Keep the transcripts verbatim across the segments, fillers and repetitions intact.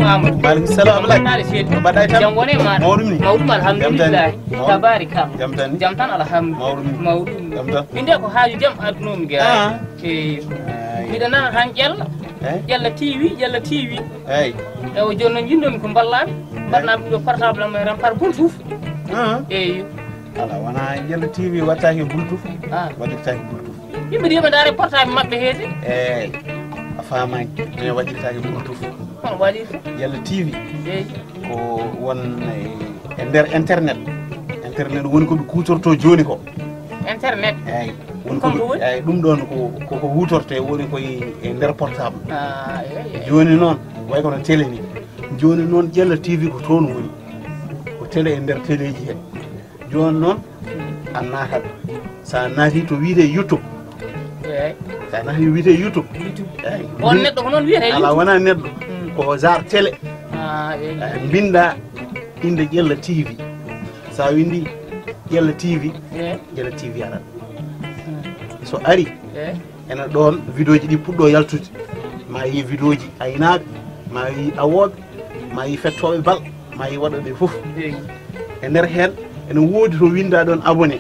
Amadou. Maaleykum salam, Ablaye. Naale seeɗa. No mbaɗɗaa e tampere? Jam wone e maaɗa. Mawɗum ni? Mawɗum, alhamdulillahi. Jam tan? Tabarikalla. Jam tan ni? Jam tan, alhamdulillah. Mawɗum ni? Mawɗum ni. Jam tan? Min de ko haaju jam addunomi geera. Ah. Eyi. Miɗo nana tan Ƴella. Eh? Ƴella T V, Ƴella T V. Eyi. Ewa, jooni noon njiɗnomi ko mballami. Eh? Mbaɗnami ɗum ɗo portable am e rempart Bluetooth. Ah. Eyi. Ala, wona Ƴella T V waɗtaake Bluetooth. Ah. Waɗirtaake Bluetooth. Yimɓe de yo ɓe ndaare portable maɓɓe he de. Eyi, a faamaani. Ene waɗirtaake Bluetooth. Kono waɗirta. Ƴella T V. Eyi. Ko won e, e nder internet. Internet woni ko ɓe kuutorto jooni ko. Internet? Eyi. Woni ko ɓe, eyi, ɗum ɗoon ko, ko, ko huutortee woni koye e nder portable. Ah, eyi, eyi. Jooni noon, way kono télé ni. Jooni noon Ƴella T V ko toon woni. Ko télé e nder téléji he. Jooni noon, a naatat. So a naatii to wiyetee YouTube. Eyi. So a naatii wiyetee YouTube. YouTube. Eyi. On neɗɗo ko noon wiyetee YouTube? Alaa, wonaa neɗɗo. Hmm. Ko genre télé. Ah, eyi. Eh, mbinndaa innde Ƴella T V. So a winndii Ƴella T V, eyi, Ƴella T V arat. Hmm. So ari, eyi, ene ɗoon vidéoji ɗi puɗɗo yaltude. Ma yi vidéoji aynaaɓe, ma yi awooɓe, ma yi fettooɓe bal, ma yi waɗooɓe fof. Eyi. E nder heen, ene woodi to winndaa ɗoon abonné.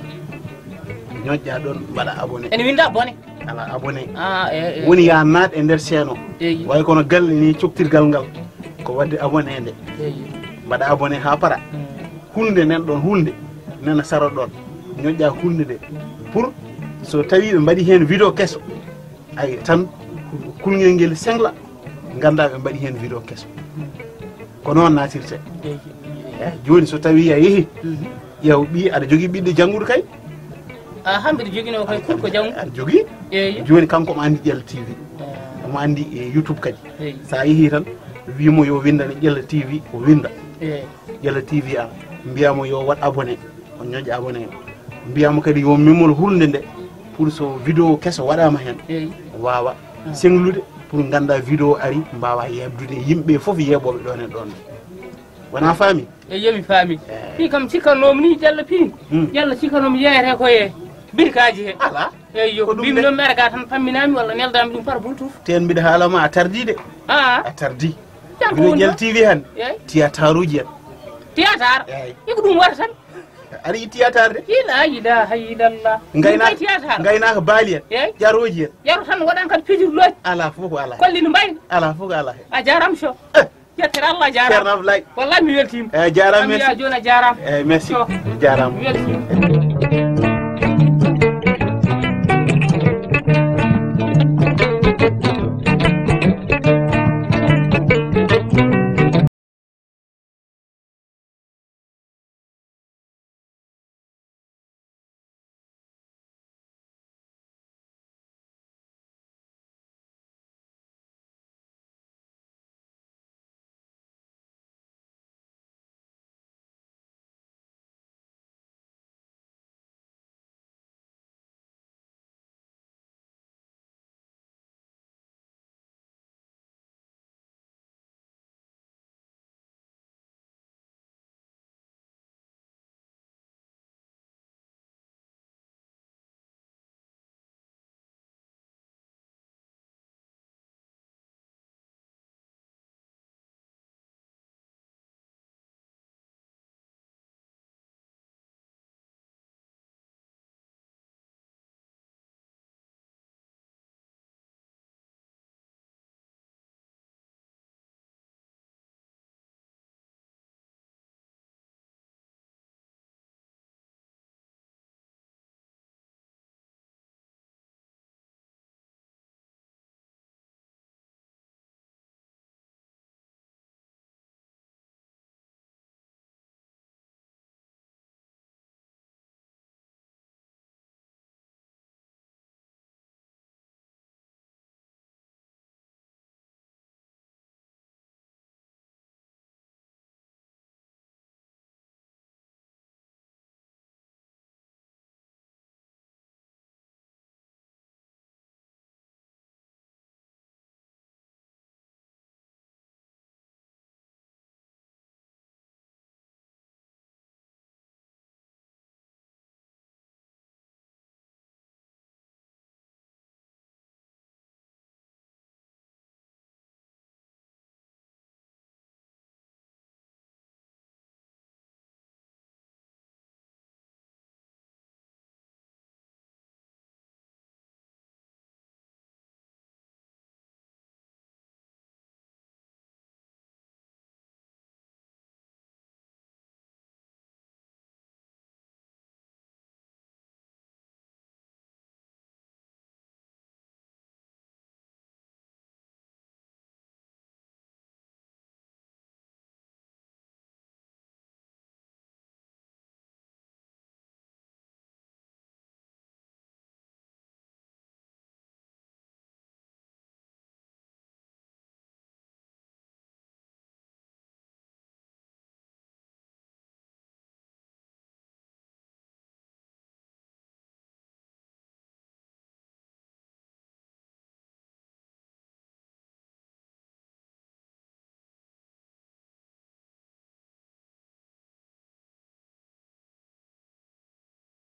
Ñoƴƴaa ɗoon, mbaɗaa abonné. Ene winndaa bone? Alaa, abonné. Ah, eyi, eyi. Woni yaa naat e nder chaîne o. Eyi. Way kono galle ni, coktirgal ngal. Ko waɗde abonné nde. Eyi. Mbaɗaa abonné haa para. Mm. Hulnde nen ɗoon, hulnde. Nana sara ɗoon. Ñoƴƴaa hulnde nde. Pour so tawii ɓe mbaɗi heen vidéo keso. Ay, tan kulngel ngel sengla, nganndaa ɓe mbaɗi heen vidéo keso. Ko noon naatirte. Eyi. Eh, jooni so tawii a yehi, mhm, ƴeew ɓii, aɗa jogii ɓiɗɗo jannguɗo kay? Ah, haa mbiɗa joginoo kay kurko janngu. Aɗa jogii? Eyi. Jooni kanko omo anndi Ƴella T V. Ah. Omo anndi e YouTube kadi. Eyi. So a yehi tan, wii mo yo winndane Ƴella T V, o winnda. Eyi. Ƴella T V a, mbiyaa mo yo waɗ abonné. On ñoƴƴa abonné. Mbiyaa mo kadi yo memol hulnde nde, pour so vidéo keso waɗaama heen, eyi, waawa, ah, senglude, pour ngannda vidéo ari, mbaawa yeɓdude, yimɓe fof yeeɓooɓe ɗoon e ɗoon. Wona faami? Eyi, yo mi faami. Eyi. Fii kam cikkanoomi ni Ƴella Pini. Hmm. Ƴella cikkanoomi yeeyete ko e birkaaji he. Alaa. Eyi, yo. Ko ɗum mbimi de. Noon mi ara ga tan pamminaami walla neldaami ɗum par Bluetooth. Teen mbiɗa haala ma a tardii de. Ah. A tardii. Jam ko woni Ƴella ɗo? T V hannde. Eyi. Tiyataaruuji en. Tiyatar? Eyi. Iko ɗum wara tan. Aɗa yiɗi tiyatar de? La ilaha illallah. Ngayna-, min kay tiyatar. Ngaynaaka baali en. Eyi. Ƴarooji en. Ƴaro tan waɗan kadi pijirlooji. Alaa fof ko alaa heen. Kolli no mbayno. Alaa fof ko alaa heen. A jaaraama so. Eh. Yettere Allah, a jaaraama. Ceerno Ablaye. Wallahi mi weltiima. Eh, jaaraama, merci. Jooni a jaaraama. Eh, merci. To. Jaaraama. Mi weltiima.